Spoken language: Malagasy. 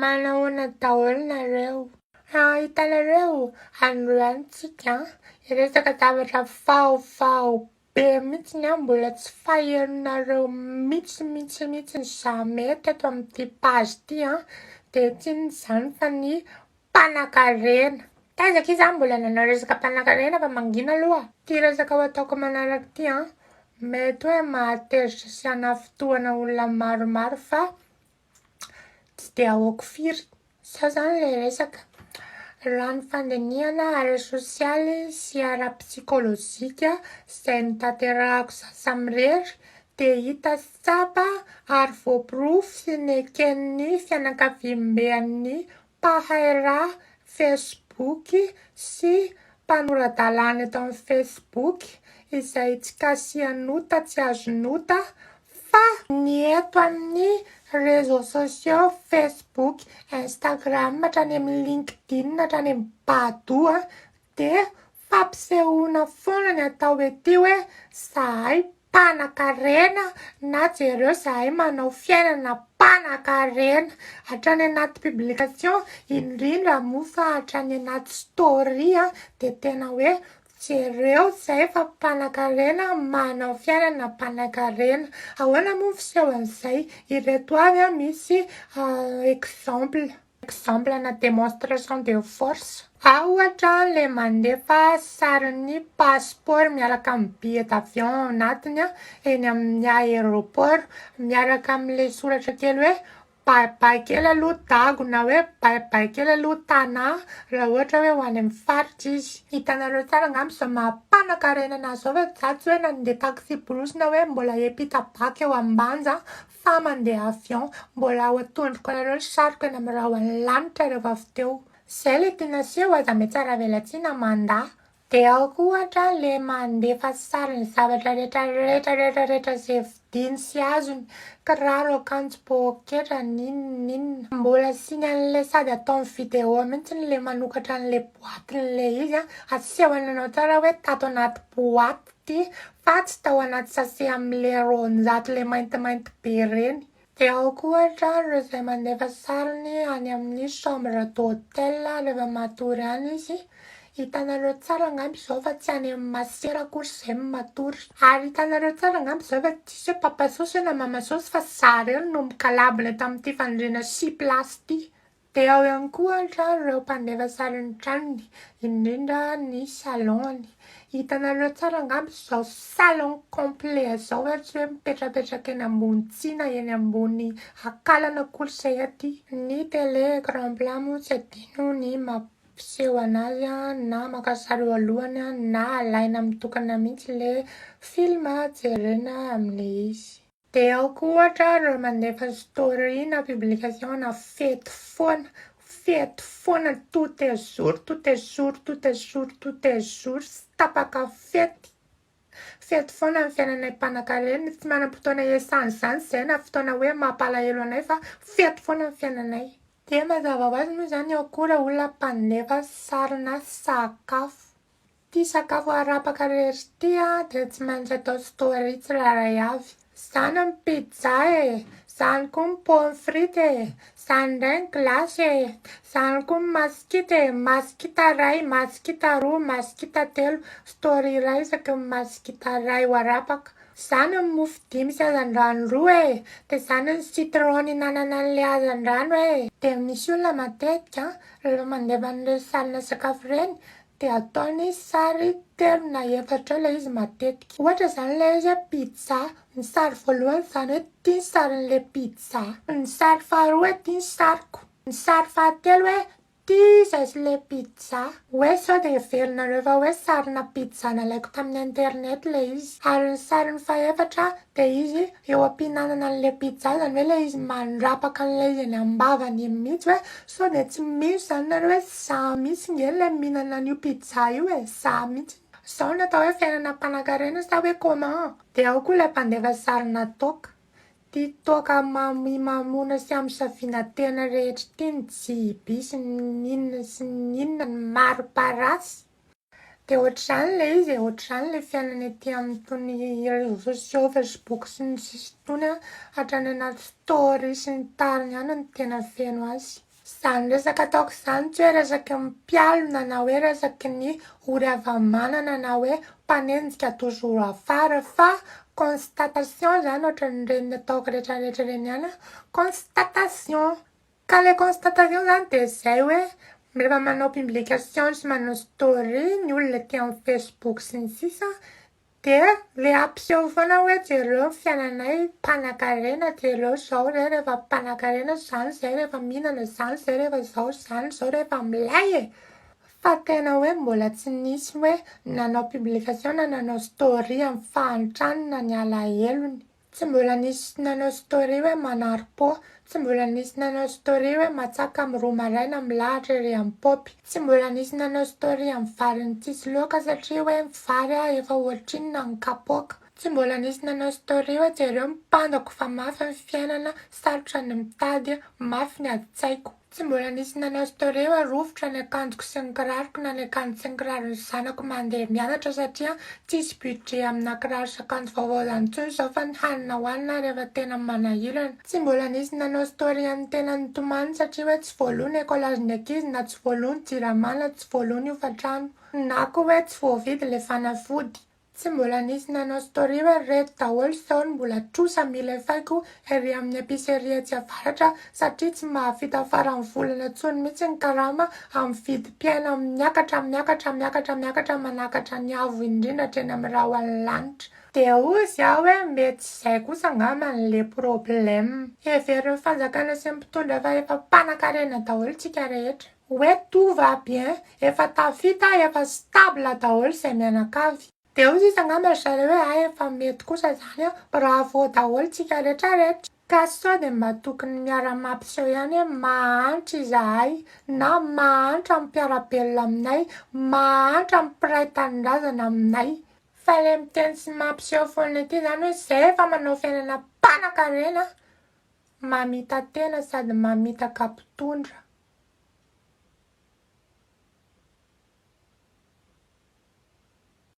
Manahoana daholo nareo? Raha hitanareo, androany tsika hiresaka zavatra vaovao be mihitsy an, mbola tsy fahenonareo mihitsy mihitsy mihitsy jamais teto amin'ity page ity an, dia tsy inona izany fa ny mpanakarena. Taiza akia za mbola nanao resaka mpanakarena fa mangina aloha. Ity resaka ho ataoko manaraka ity an, mety hoe mahatezitra sy hanafintohina olona maromaro fa tsy dia ahoako firy. Izao izany ilay resaka, raha ny fandinihana ara-sosialy sy ara-psikolojika izay notanterahako izaho samirery dia hita sy tsapa ary voaporofo sy neken'ny fianakaviamben'ny mpahay raha Facebook sy mpanora-dalàna eto amin'ny Facebook izay tsy kasihan'ota tsy azon'ota fa ny eto amin'ny réseaux sociaux Facebook, Instagram hatrany amin'ny LinkedIn hatrany amin'ny Badoo dia fampisehoana foana ny atao ety hoe zahay mpanakarena na jereo zahay manao fiainana mpanakarena hatrany anaty publication indrindra moa fa hatrany anaty story dia tena hoe Jereo izay fa mpanakarena manao fiainana mpanakarena. Ahoana moa ny fisehon'izay? Ireto avy an misy exemple. Exemple na démonstration de force. Ao ohatra ilay mandefa sarin'ny passeport miaraka amin'ny billet d'avion ao anatiny eny amin'ny aéroport miaraka amin'ilay soratra kely hoe Bye bye kely aloha Dago na hoe bye bye kely aloha Tana raha ohatra hoe ho any amin'ny faritra izy. Hitanareo tsara angamba izao maha mpanakarena anazy izao fa za tsy hoe nandeha taxi brousse na hoe mbola hiampita bac eo Ambanja fa mandeha avion. Mbola ho atondroko anareo ny sariko eny amin'ny rahon'ny lanitra rehefa avy teo. Zay le tiana aseho, aza mihatsara velatsihy na mandà. Dia ao koa ohatra le mandefa sary ny zavatra rehetra rehetra rehetra rehetra ze vidiany sy azony, kiraro, akanjo, poketra, n'inona n'inona. Mbola asiany an'le sady ataony vidéo mihitsy le manokatra an'le boite-n'le izy an, asehony anao tsara hoe tato anaty boite ty fa tsy tao anaty sachet amle 200 le maintimainty be reny. Dia ao koa ohatra ireo izay mandefa sariny any amin'ny chambre d'hotel rehefa matory any izy. Hitanareo tsara angamba izao fa tsy any amin'ny masera akory izay no matory. Ary hitanareo tsara angamba izao fa tsisy hoe papa sosy na mama sosy fa zareo no mikalabona eto amin'ity fandriana six places ity. Dia ao ihany koa ohatra ireo mpandefa sary ny tranony, indrindra ny salon-ny. Hitanareo tsara angamba izao salon complet izao hoe tsy hoe mipetrapetraka eny ambony tsihy na eny ambony akalana akory izay aty. Ny télé écran plat moa tsy adino ny mampiseho anazy na maka sary eo alohany na alaina mitokana mihitsy ilay film jerena amin'ilay izy. Dia ao koa ohatra ireo mandefa story na publication na fety foana, fety foana tout est jour, tout est jour, tout est jour, tout est jour, tsy tapaka fety. Fety foana ny fiainanay mpanankarena, tsy manam-potoana hiasana izany izay na fotoana hoe mampalahelo anay fa fety foana ny fiainanay. Dia mazava ho azy moa izany ao koa ireo olona mpandefa sarina sakafo. Ity sakafo arapaka rehetra ity dia tsy maintsy atao story tsirairay avy. Izany ny pizza e! Izany koa ny pomme frite e! Izany indray ny glace e! Izany koa ny masikita e! Masikita iray, masikita roa, masikita telo, story iray isaky ny masikita iray ho arapaka. Izany ny mofo dimy sy hazandrano roa e! Dia izany ny citron nihinanana an'ilay hazandrano e! Dia misy olona matetika rehefa mandefa an'ireny sarina sakafo ireny Dia ataony sary telo na efatra eo ilay izy matetika. Ohatra izany ilay izy hoe pizza. Ny sary voalohany izany hoe ity ny sarin'ilay pizza. Ny sary faharoa hoe ity ny sariko. Ny sary fahatelo hoe ity izahay sy ilay pizza. Hoe sao dia heverinareo fa hoe sarina pizza nalaiko tamin'ny internet ilay izy. Ary ny sariny fahefatra dia izy eo am-pihinanana an'ilay pizza, izany hoe ilay izy mandrapaka an'ilay izy eny am-bavany iny mihitsy hoe sao dia tsy mino izany nareo hoe za mihitsy nge ilay mihinana an'io pizza io e, za mihitsy. Izao no atao hoe fiainana mpanankarena sa hoe comment? Dia ao koa ilay mpandefa sarina toaka. Ity toaka mamimamoana sy amisaviana tena rehetra ity ny JB sy ny inona sy ny inona, ny mari-parasy. Dia ohatr'izany ilay izy e, ohatr'izany ilay fiainana ety amin'itony réseaux sociaux, Facebook sy ny sisa itony an, hatrany anaty story sy ny tariny any no tena feno azy. Izany resaka ataoko izany tsy hoe resaky ny mpialona na hoe resaky ny ory hava-manana na hoe mpanenjika toujours afara fa constatation izany ohatran'ireny ataoko rehetrarehetra ireny ihany an, constatation. Ka ilay constatation izany dia izay hoe rehefa manao publication sy manao story ny olona aty amin'ny facebook sy ny sisa dia le ampiseho foana hoe jereo ny fiainanay mpanakarena, jereo zao zay rehefa mpanakarena, zany zay rehefa mihinana, zany zay rehefa zao, zany zao rehefa milay e! Fa tena hoe mbola tsy nisy hoe nanao publication na nanao story amin'ny fahantrany na ny alahelony. Tsy mbola nisy nanao story hoe manary pô, tsy mbola nisy nanao story hoe matsaka amin'ny roa maraina milahatra ery amin'ny paopy, tsy mbola nisy nanao story amin'ny variny tsisy laoka satria hoe ny vary efa ohatrinona ny kapoaka, tsy mbola nisy nanao story hoe jereo ny pandako fa mafy ny fiainana, sarotra ny mitady, mafy ny adin-tsaiko. Tsy mbola nisy nanao story hoe rovitra ny akanjoko sy ny kiraroko na ny akanjo sy ny kiraron'ny zanako mandeha mianatra satria tsisy budget amina kiraro sy akanjo vaovao izany intsony izao fa ny hanina hohanina ary efa tena manahirana. Tsy mbola nisy nanao story an'ny tena nitomany satria hoe tsy voaloa ny écolage-n'ny ankizy na tsy voaloa ny jirama na tsy voaloa ny hofantrano na koa hoe tsy voavidy ilay fanafody. Tsy mbola nisy nanao story hoe reto daholo zao no mbola trosa mila efaiko ery amin'ny epicerie etsy avaratra satria tsy mahavita faran'ny volana intsony mihitsy ny karama amin'ny vidim-piaina miakatra miakatra miakatra miakatra manakatra ny avo indrindra hatreny amin'ny rahon'ny lanitra. Dia hozy aho hoe mety izay kosa angambany le problème. Heverin'ny fanjakana sy ny mpitondra fa efa mpanakarena daholo tsika rehetra. Hoe tout va bien, efa tafita, efa stable daholo izay mianakavy. Dia hoy sisa angamba ry zareo hoe hay efa mety kosa izany an, bravo daholo tsika rehetra rehetra. Ka sao dia mba tokony miara-mampiseho ihany hoe mahantra izahay, na mahantra ny mpiara-belona aminay, mahantra ny mpiray tanindrazana aminay. Fa ilay miteny sy mampiseho foana ity izany hoe izay efa manao fiainana mpanankarena, mamita-tena sady mamitaka mpitondra.